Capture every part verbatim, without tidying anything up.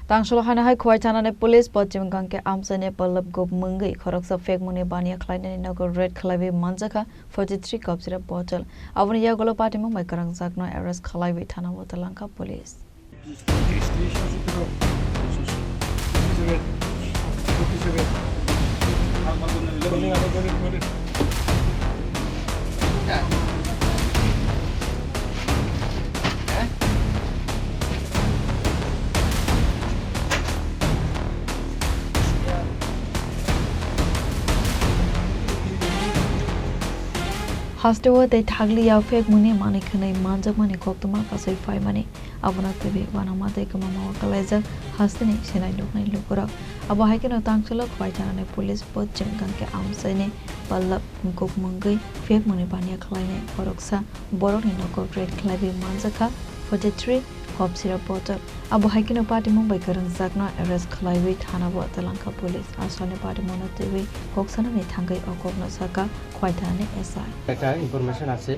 Tangsolo haino hai Khwai thanani police Pochim Gangke amchaini Pallab Gop mungwi khoroksa phek muni baniya khlainani nogo raid khlaiwi manjakha forty three kop sirap bottle. Aboni yagulo patimung bai kwrwngjakno arrest khlaiwi thanao twlangkha police. Hasteo tei thakliya phek muni manwi khwnwi manjakmani koktwma kasui phaimani. Abono twiwi uanama tei kwmama o kwlaijak hasteni sinai nuknai lukurok. Abo hai kheno Tangsolo Khwai thanani police Pochim Gangke amchaini Pallab Gop mungwi phek muni baniya khlainai khoroksa borokni nogo raid khlaiwi manjakha forty three kop sirap bottle. Abo hai kheno patimung bai kwrwngjakno arrest khlaiwi thanao twlangkha police. Asolni patimungno twiwi kok sanani thangwi o kokno sakha Khwai thanani S I. একটা ইনফরমেশন আছে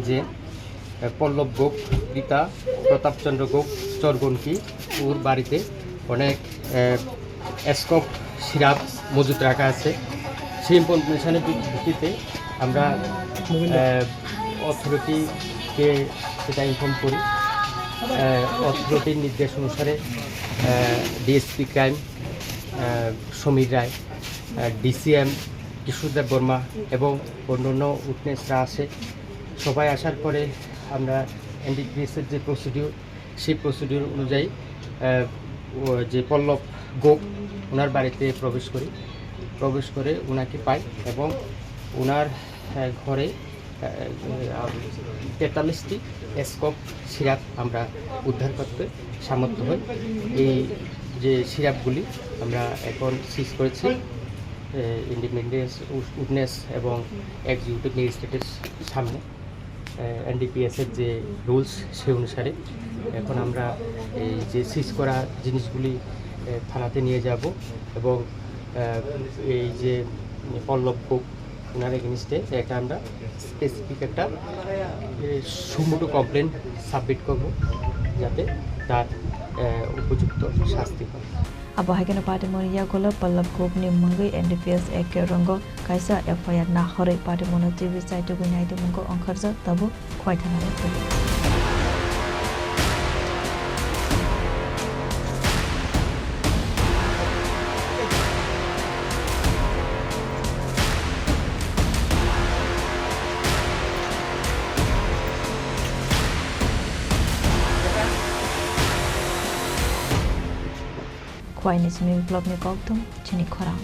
যে, আহ, পল্লব গোপ, পিতা প্রতাপচন্দ্র গোপ, চরগনকি, ওর বাড়িতে অনেক, আহ, scope syrup মজুত রাখা আছে। সেই ইনফরমেশনের ভিত্তিতে আমরা, আহ, অথরিটিকে সেটা ইনফর্ম করি। আহ, অথরিটির নির্দেশ অনুসারে, আহ, ডিএসপি ক্রাইম, আহ, সমীর রায়, আহ, ডিসিএম কিশোর দেব বর্মা এবং অন্যান্য উইটনেসরা আসে। সবাই আসার পরে আমরা এনডিপিএসের যে প্রসিডিউর, সেই প্রসিডিউর অনুযায়ী, আহ, ও যে পল্লব গোপ, ওনার বাড়িতে প্রবেশ করি। প্রবেশ করে ওনাকে পাই এবং ওনার, আহ, ঘরে, আহ, তেতাল্লিশটি স্কোপ সিরাপ আমরা উদ্ধার করতে সামর্থ্য হই। এই যে সিরাপগুলি আমরা এখন সিজ করেছি, আহ, ইন্ডিপেন্ডেন্ট উইটনেস এবং এক্সিকিউটিভ ম্যাজিস্ট্রেটের সামনে। আহ, এনডিপিএস এর যে রুলস, সেই অনুসারে এখন আমরা এই যে সিজ করা জিনিসগুলি, আহ, থানাতে নিয়ে যাব এবং, আহ, এই যে পল্লব গোপ, ওনার এগেনস্টে একটা আমরা স্পেসিফিক একটা, আহ, সুমোটো কমপ্লেন সাবমিট করব, যাতে তার, আহ, উপযুক্ত শাস্তি হয়। Abo hai kheno patimungni yagulo Pallab Gopni mungwi N D P S Act rongo kaisa F I R nahorwi patimungno twiwi chaitugwi naidimungo ongkharjak tabuk Khwai thanani police. Khwaini simi vlogni kokthum chini khorang.